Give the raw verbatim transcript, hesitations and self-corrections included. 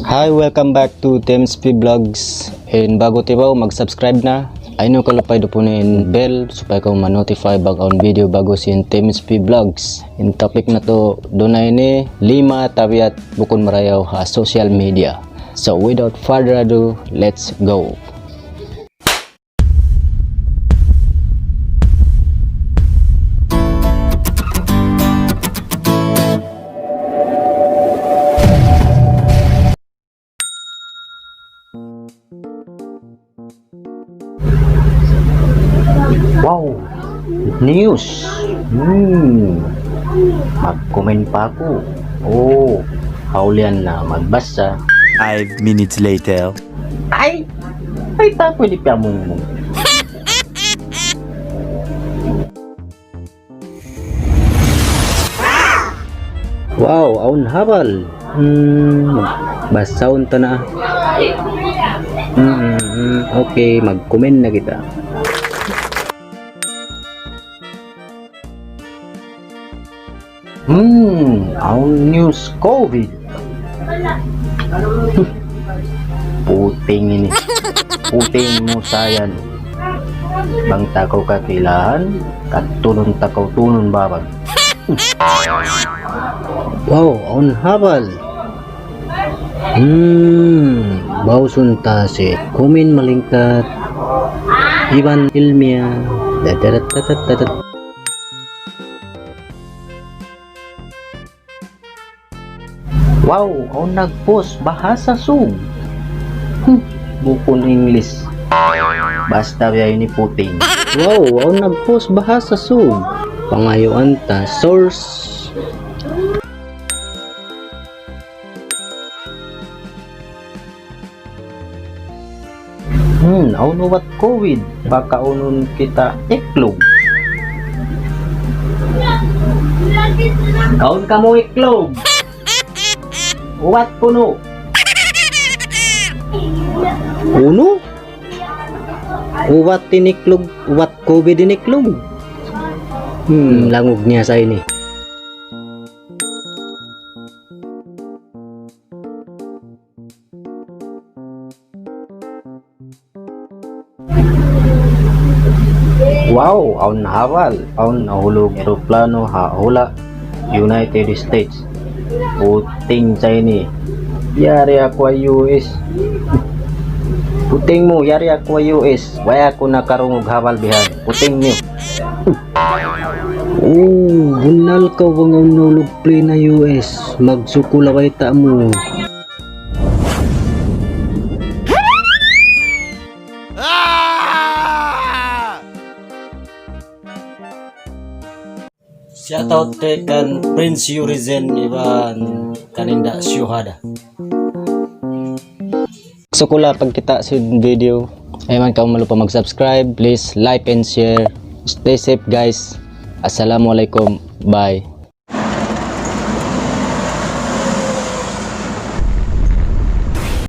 Hi, welcome back to T M S P Vlogs. And bago tibaw, mag-subscribe na. Ayaw niyu kalupahi dupunin in bell supaya kamu ma-notify bang awn video ba'gu sin T M S P Vlogs. In topic natu' adlaw ini, lima tabiat bukun marayaw ha social media. So without further ado, let's go. Wow! News! Hmm. Mag-comment pa aku. Oh, hawlian na magbasa. Five minutes later. Ay! Ay, tapoy di' piyamungmung. Wow, awn habal. Hmm, basahun ta na. Hmm, hmm, hmm. Okay, mag-comment na kita. Hmm, awn news COVID. Puting ini. Puting mu sayan. Bang ta kaw kakilahan, kadtunun ta kaw tunun babag. Wow, awn habal. Hmm, bausun ta si Kumin Malingkat, Iban Ilmia, dadarat tatat tatat. Wow, awn nag-post bahasa Sug. Hmm, bukun English. Basta biya' ini puting. Wow, awn nag-post bahasa Sug. Pangayuan ta source. Hmm, awn ubat COVID, pakaunun kita iklug. Kaun kamu iklug. Ubat kunu'. Unu? Ubat in iklug, ubat COVID in iklug. Hmm, langug niya sa ini. Wow, awn habal, awn nahulug eroplano ha hula' United States. Puting sa ini. Yari aku ha U S. Puting mu, yari aku ha U S. Way aku nakarungug habal bihan. Puting niyu. Oh, bunnal kaw bang awn nahulug plane ha U S. Magsukul ha bayta' mu. Shout out kay kan Prince Yurizen iban kan Inda Syuhada. Sukula pagkita' sin video. Ayaw man kamu malupa mag-subscribe. Please like and share. Stay safe, guys. Assalamualaikum. Bye.